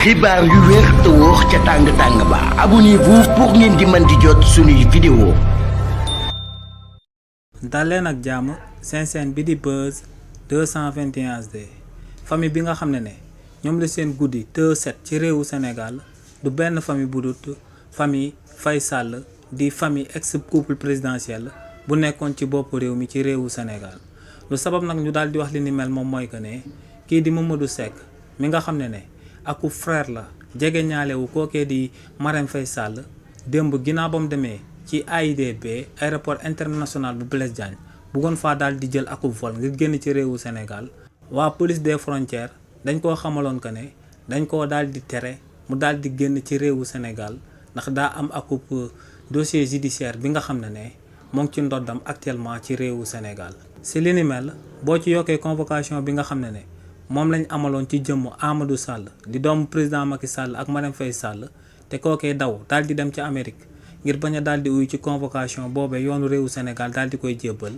xibaar yu wér te wóor ca tàng ba abonnez-vous pour ngeen di mën di jot suñuy vidéo. daleen ak jàmm seen chaîne bi di Buzz 221 HD famille bi nga xam ne ñoom la seen guddi te set ci réewu Sénégal du benn famille bu dut famille Faye Sall di famille ex couple présidentiel bu nekkoon ci bopp réew mi ci réewu Sénégal lu sabab nag ñu daal di wax li ni mel moom mooy que ne kii di Mamadou Seck mi nga xam ne aku frère la jege ñaalewu kookee di Marème Faye Sall démb ginnaaw ba mu demee ci AIBD aéroport international bu Blaise Diagne bëggoon faa daal di jël akub vol ngir génn ci réewu Sénégal waa police des frontières dañ koo xamaloon que ne dañ koo daal di tere mu daal di génn ci réewu Sénégal ndax daa am akub dossier judiciaire bi nga xam ne moo ngi ci ndoddam actuellement ci réewu Sénégal. si li ni mel boo ci yokkee convocation bi nga xam ne moom lañ amaloon ci jëmm Amadou Sall di doomu président Macky Sall ak Marème Faye Sall te kookee daw daal di dem ci Amérique ngir bañ a daal di uyu ci convocation boobee yoonu réewu Sénégal daal di koy jébbal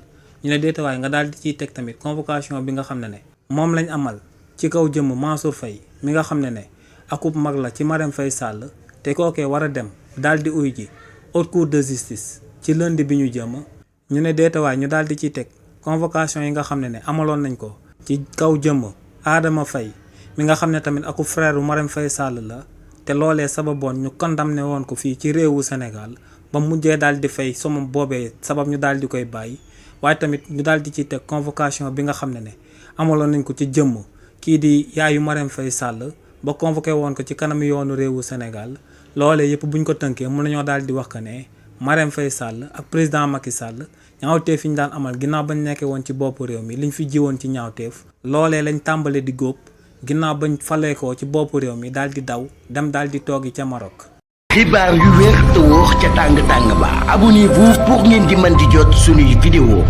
ñu ne déetawaay nga daal di ciy teg tamit convocation bi nga xam ne moom lañ amal ci kaw jëmm Mansour Faye mi nga xam ne akub mag la ci Marème Faye Sall te kookee war a dem daal di uyu ji haute cour de justice ci lundi bi ñu jëm ñu ne déetawaay ñu daal di ciy teg convocation yi nga xam ne amaloon nañ ko ci kaw jëmm Adama Faye mi nga xam ne tamit aku frère u Marème Faye Sall la te loolee sababoon ñu condamné woon ko fii ci réewu Sénégal ba mujjee daal di fay somme boobee sabab ñu daal di koy bàyyi waaye tamit ñu daal di ci teg convocation bi nga xam ne amaloon nañ ko ci jëmm kii di yaayu Marème Faye Sall ba convoqué woon ko ci kanam yoonu réewu Sénégal loolee yëpp buñ ko tënkee mën nañoo daal di wax que ne Marème Faye Sall ak président Macky Sall ñaawteef fi ñu daan amal ginnaaw bañ nekkee woon ci boppu réew mi liñ fi jiwoon ci ñaawteef loolee lañ tàmbale di góob ginnaaw bañ falee ko ci boppu réew mi daal di daw dem daal di toogi ca Maroc. xibaar yu wér te wóor ca tàng ba abonnez-vous pour ngeen di mën di jot suñuy vidéo.